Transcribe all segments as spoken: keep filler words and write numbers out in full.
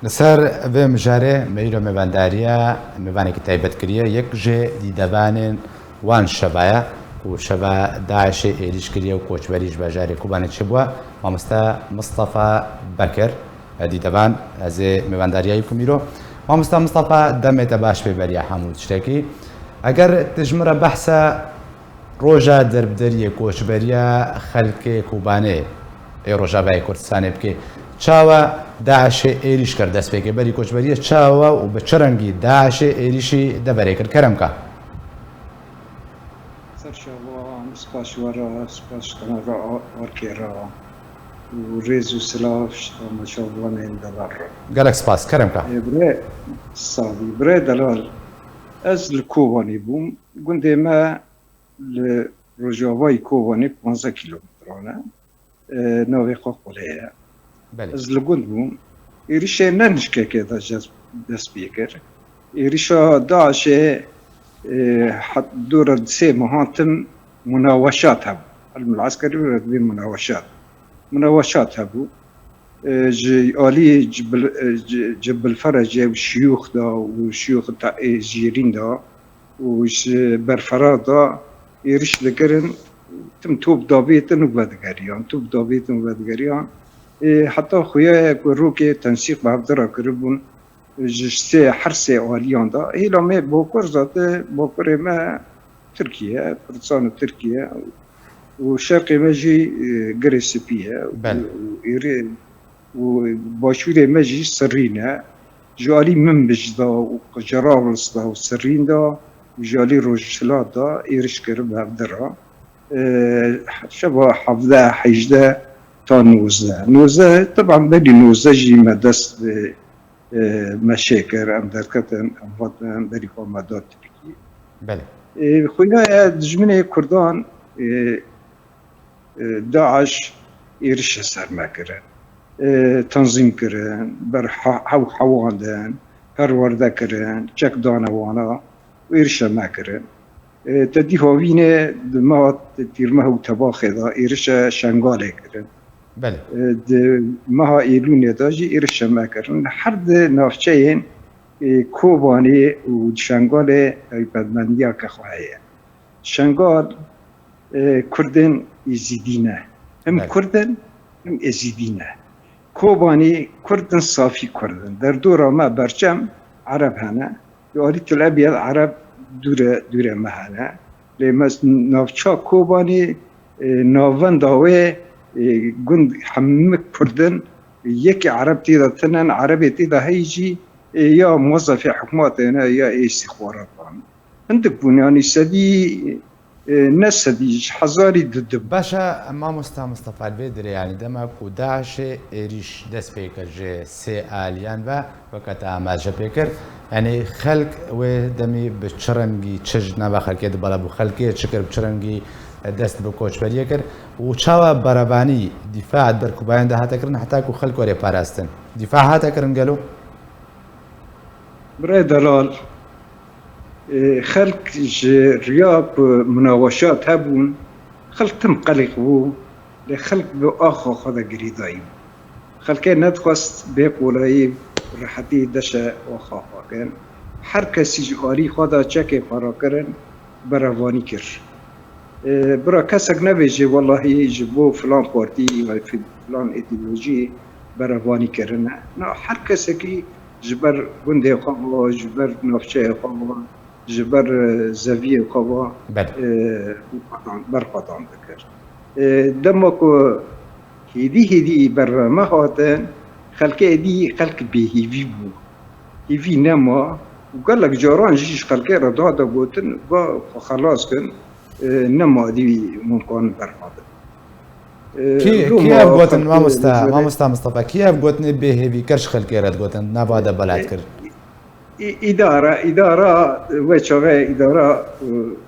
Li ser vê mijarê me îro mêvandariya mêvanekî taybet kiriye. Yek ji dîdevanên wan şeva ye ku şeva DAIŞê êrîş kiriye û koçberî ji bajarê Kobanê çêbûye, mamoste Mistefa Bekir. Dîdevan, ez ê mêvandariya wî bikim îro. Mamoste Mistefa, demê te baş bê beriya hemû tiştekî. Eger tu ji min re behsa roja derbderiyê, koçberiya xelkê Kobanê ê Rojavayê Kurdistanê bikê, çawa DAIŞê êrîş kir destpêkê? Berî koçberiyê çawa û bi çi rengî DAIŞê êrîşî deverê kir? Kerem ka. Ser çavan, spas ji we re, spas ji kanala Arkê re û rêz û silav ji temaşevanên delal re. Gelek spas, Kerem ka. Ê, birê, savî, birê delal, ez li Kobanê bûm. Gundê me li rojavayî Kobanê panzdeh kîlometran e. E, navê xwe Qulê ye. Belê. Ez li gund bûm. Êrişê ne nişkeke de dest, dest pê kir. Êrişa DAIŞê, e, het-, dora sê mehan tim munaweşat hebû. Elmul eskerî re dibê munaweşat. Munaweşat hebû. E, ji alî Cibil-, e, Ci-, Cibilferece û şiyûx da û şiyûx ta-, ê jêrîn da û ji berfera da êriş dikirin, tim top davêtin û vedigeriyan, top davêtin û vedigeriyan. Ê, heta xuya ye ku rokê tensîq bi hevdira kiribûn, ji sê, her sê aliyan da. Hêla me bakur zate, bakurê me Tirkiye, Kurdistan û Tirkiye û şerqê me jî, e, Girê Spî ye. Belê. Û, û êrê û başûrê me jî Sirrîn e. Ji alî Minbij da û Cerablus da û Sirrîn da û ji alî Rojhilat da êriş kir bi hevdira. E, şeva hevdeh, hejdeh ta nozdeh. Nozdeh, teban berî nozdeh jî me dest bi, e, meşê kir, em derketin, em hatin, berî xwe me da Tirkî. Belê. E, xuya ye dijminê Kurdan, e, e, DAIŞ êrişe ser me kirin. E, tenzîm kirin, ber ha-, hew hewandin, perwerde kirin, çek dane wana û êrişe me kirin. E, te dî havînê di meha Tîrmeh û Tebaxê de êrişe Şengalê kirin. Belê. E, di meha Êlûnê de jî êrişe me kirin. Her di navçeyên, e, Kobanê û Şengalê taybetmendiyeke xwe heye. Şengal, e, Kurdên Êzîdî ne. Him Belê. Kurd in, him Êzîdî ne. Kobanî Kurd in, safî Kurd in. Derdora me berçem Ereb hene. Li alî Til Ebiyed Ereb dûre, dûre me hene. Lê me navça Kobanî, e, navenda wê, e, gund hemik Kurd in. Yekî Ereb tê de tinen, Erebê tê de heyî jî, e, ya mozefê hikûmetê ne, ya ê îstîxbaretan. Hindik bûn, yanî sedî, e, ne sedî, ji hezarî di du. Baş e, mamosta Mistefa, li vê dirê, yanî dema ku DAIŞê êrîş dest pê kir ji sê aliyan ve, weke te amaje pê kir, yanî xelk wê demî bi çi rengî, çi ji nava xelkê di bala bû, xelkê çi kir, bi çi rengî dest bi koçberiyê kir û çawa berevanî dîfa ber Kobanê de hate kirin heta ku xelk were parastin? Dîfa hate kirin gelo? Birê delal, e, xelk ji riya ku munaweşat hebûn, xelk tim qelîq bû, lê xelk bi axa xwe de girêdayî bû. Xelkê nedixwest bê qolayî rehetî deşe axa xwe kin. Her kesî ji alî xwe de çekê xwe rakirin, berevanî kir. E, bira kesek nebêje, welahî ji bo filan partî ya fi-, filan îdeolojî berevanî kirine. Na, her kesekî ji ber gundê xwe ve, ji ber navçeyê xwe ve, ji ber, e, zeviyê xwe ve, Belê. e, berxwedan, berxwedan dikir. E, dema ku hêdî hêdî berve me hatin, xelkê êdî xelk bêhêvî bû. Hêvî nema û gelek caran jî ji xelkê re dihate gotin, va xwe xelas kin, e, nema êdî hûn kanin berxwe bin. E, Kî, loma kî ev gotin, xelkê mamosta, li Mamosta Mistefa, kî ev gotinê bêhêvî kir ji xelkê re digotin, nava de belat kir? Î-, îdare, îdare, wê çaxê îdare, e,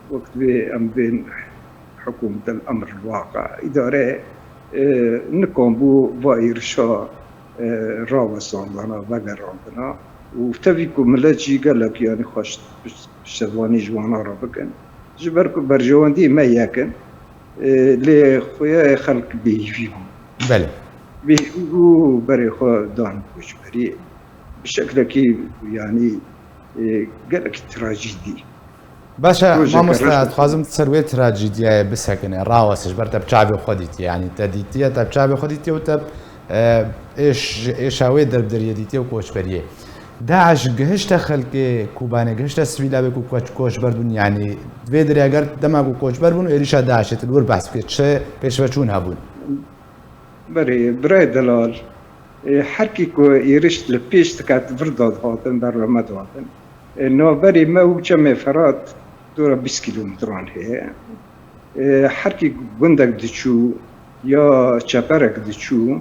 wek divê em bên hukûmet el emr el waqi. Îdare, e, nikan bû va êrişa, e, rawestandana, vegerandina û tevî ku milet jî gelek, yanî xweş pişt-, piştevanî ji wana re bikin. Ji ber ku berjewendî me yek in, e, lê xuya xelk bêhîvî bû. Belê. Bêhîvî bû, berê xwe dan koçberî. bi şeklekî, yanî, e, gelek trajîdî. Baş e, mamosta, ez dixwazim ser wê trajîdiyayê bisekine, rawese ji ber te bi çavê xwe dîtiye, yanî te dîtiye, te bi çavê xwe dîtiye û te, e, êş, êşa wê derbderiyê dîtiye û koçberiyê. DAIŞ gihişte xelkê Kobanê, gihişte sivîla wê ku koç, koçber bûn, yanî vê dirê eger dema ku koçber bûn êrîşa DAIŞê tu li wir behs bike, çi pêşveçûn hebûn? Berê, birayê delal, e, herkî ku êriş li pêş diket, vir dadihatin, ber me dihatin. E, navberê me û Çemê Ferat dora bîst kîlometran heye. E, herkî gundek diçû, ya çeperek diçû,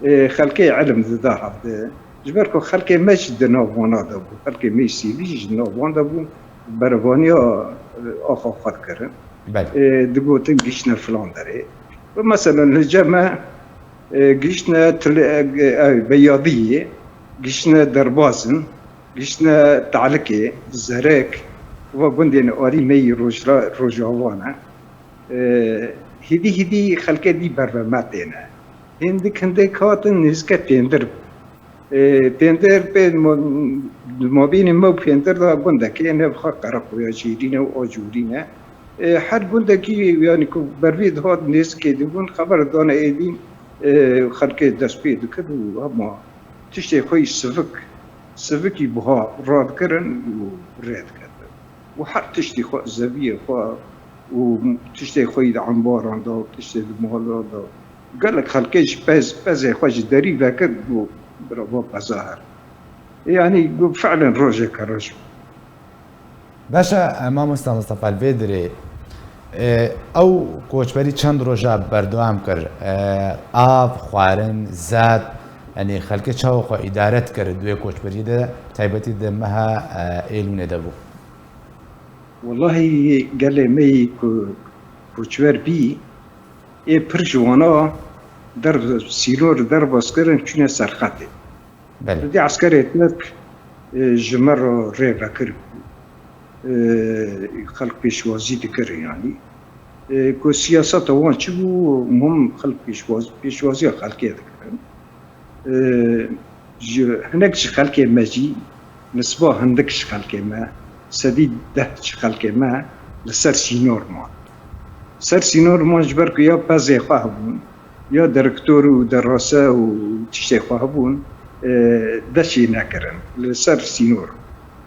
e, xelkê ilim dida hevde. Ji ber ku xelkê me jî di nav wana de bû, xelkê me yî sivîl jî di nav wan de bû, berevaniya, e, axa xwe dikirin. Belê. E, digotin gihiştine filan derê. Bi meselen li cem me, e, gihiştine Til-, e, e, Beyadiyê, gihiştine Derbazin, gihiştine Talikê, Zerek, va gundên alî me yî rojra-, rojava ne. E, hêdî hêdî xelkê dî ber ve me têne. Hindik hindik hatin nêzike Pêndir bû. E, Pêndir pê mo-, di mabînê me û Pêndir de gundekê ne bi xwe Qereqoya Cêrîne û Acûrî ne. E, her gundekî, yanî ku ber vê dihat nêzikê dibûn, xeber dane êdî, e, xelkê dest pê dikir û hema tiştê xwe yî sivik, sivikî buha radikirin û rê diketin. Û her tiştî xwe, zeviyê xwe û tiştê xwe yî di embaran de û tiştê di malan de. Gelek xelkê ji pez, pezê xwe ji derî vekir û birava peza her. Yanî, got, fi'len rojeke reş bû. Baş e, mamosta Mistefa, li vê dirê, e, ew koçberî çend roja berdewam kir. E, av, xwarin, zad, yanî xelkê çawa xwe îdare dikir di wê koçberiyê de, taybetî di meha, e, Êlûnê de bû? Wellahî gelê me yî ku koçber bî, ê pir ji wana der sînor derbas kirin, çûne serxetê. Belê. Didî eskerê Tirk, e, ji me re rê vekir bû. E, xelk pêşwazî dikirin yanî. E, ku siyaseta wan çi bû, mum xelk pêşwaz-, pêşwaziya xelkê dikirin. E, ji, hinek ji xelkê me jî, nisba hindik ji xelkê me, sedî deh ji xelkê me li ser sînor man. Ser sînor man ji ber ku ya pezê xwe hebûn, ya direktor û derase û tiştê xwe hebûn, e, deşê nekirin li ser sînor.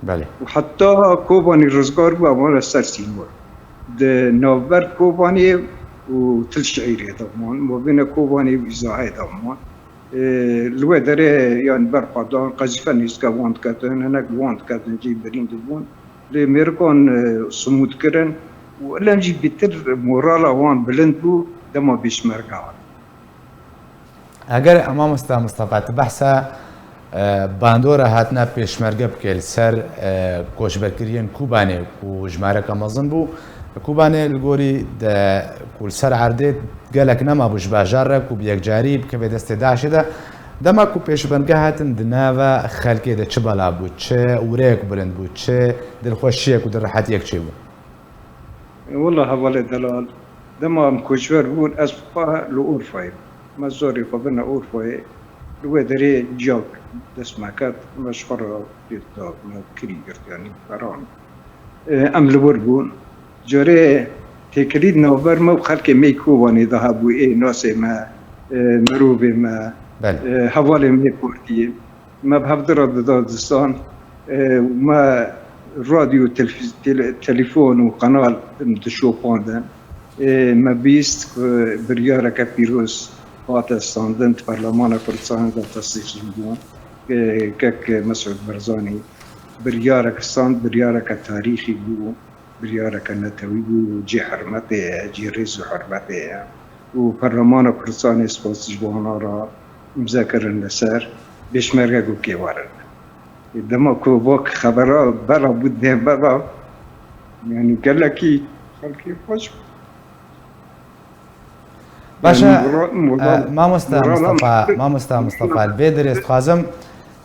Belê. Û heta Kobanî rizgar bû, ewan li ser sînor. Di navber Kobanê û Til Şeîrê de man, mabêna Kobanê û Îzahê de man. E, li wê derê yan berxwe dan, qezîfe nêzîka wan diketin, hinek li wan diketin, cî birîn dibûn. Lê mêrikan, e, simûd kirin û ilem jî bêtir morala wan bilind bû dema pêşmerge hat. Eger mamosta Mistefa tu behsa, e, bandora hatina pêşmerge bike li ser, e, koçberkiriyên Kobanê ku jimareke mezin bû, Kobanê li gorî de ku li ser erdê gelek nema bû ji bajar re ku bi yekcarî bikeve destê DAIŞê de, dema ku pêşmerge hatin di nava xelkê de çi bela bû, çi wureyek bilind bû, çi dilxweşiyek û dilrehetiyek çêbû? Wela hevalê delal, dema em koçber bûn, ez xwe li Urfayê bûm. Me zorê xwe birine Urfayê, li wê derê ciyek dest me ket, me ji xwe re pê da, me kirî girt, yanî feran. E, em li wir bûn. Carê têkilî di navber me û xelkê me yê Kobanê de hebû, ê nasê me, e, mirovê me, Belê. E, hevalê me yê partiyê. Me bi hevdi re dida distan, e, me radyo, telefîz-, tele-, telefon û qenal dişopandin. E, me bîst ku biryareke pîroz hate standin, di Perlemana Kurdistanê de tesdîq jî bû. E, kek Mesûd Barzanî biryareke stand, biryareke tarîxî bû. Biryareke netewî bû, cê hurmetê ye, cê rêz û hurmetê ye. Û Perlemana Kurdistanê spas ji wana re îmze kirin li ser, pêşmerge got kê werin. Dema ku vak xebera bela bû dê bela, yanî gelekî xelkê xweş bû. Baş e, Yani mura-, mura-, e, mamosta mura-, Mistefa, mamosta Mistefa, li vê dirê dixwazim,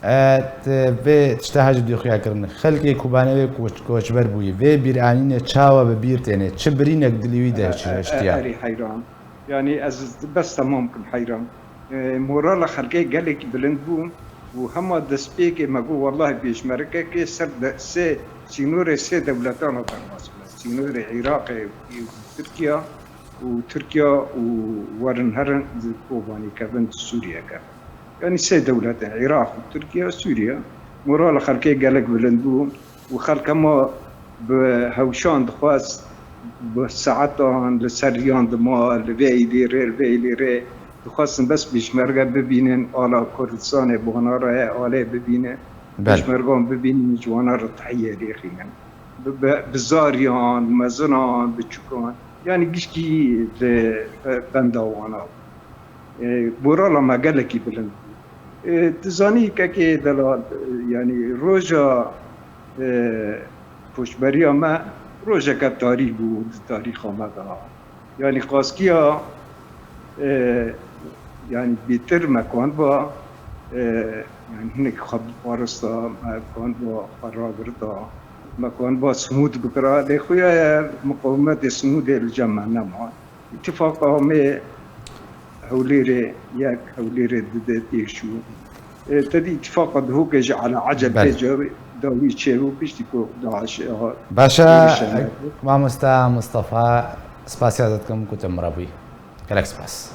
e, te vê tişta hecî dûxiya kirin. Xelkê Kobanê wê koç-, koçber bûyî. Vê bîranînê çawa bi bîr têne? Çi birînek dilê wî de çi hiştiya? Erê heyran. Yani ez bes temam kim heyran. E, morala xelkê gelek bilind bû. û hema destpêkê me got, wellahî pêşmergekê ser de, sê sînorê sê dewletan re derbas bike. Sînorê Iraqê û Tirkiye û Tirkiye û werin herin li Kobanê kevin, Sûriye kevin. Yanî sê dewletin, Iraq û Tirkiye, Sûriye. Morala xelkê gelek bilind bû û xelk hema bi hewşan dixwest, bi saetan li ser yan dima, li vê îlî rê, li vê îlî rê, dixwestin bes pêşmerge bibînin, ala Kurdistanê bi wana re ye, alê bibînin, Belê. Pêşmergan bibînin, ji wana re tehiyê rêxînin. Bi, bi, bi zariyan, mezinan, biçûkan, yanî gişkî li benda wana bû. E, morala me gelekî bilind bû. E, tu zanî kekê delal, e, yanî roja, e, koçberiya me rojeke tarî bû di tarîxa me de. Yanî qaskiya, e, yanî bêtir me kanba, e, yanî hinek xwe biparista, me kanba xwe ragirta, me kanba simûd bikira, lê xuya ye miqawimetê simûdê li cem me nema. Îtifaqa me Hewlêrê yek, Hewlêrê dide têr çû. E, tedî îtifaqa Duhokê jî ala ecel Belê. Tê cewê dawî çêbû piştî ku DAIŞ hat. Baş e, Êrişê me. Mamosta Mustafa, spasiya te dikim ku tu min re bûyî. Gelek spas.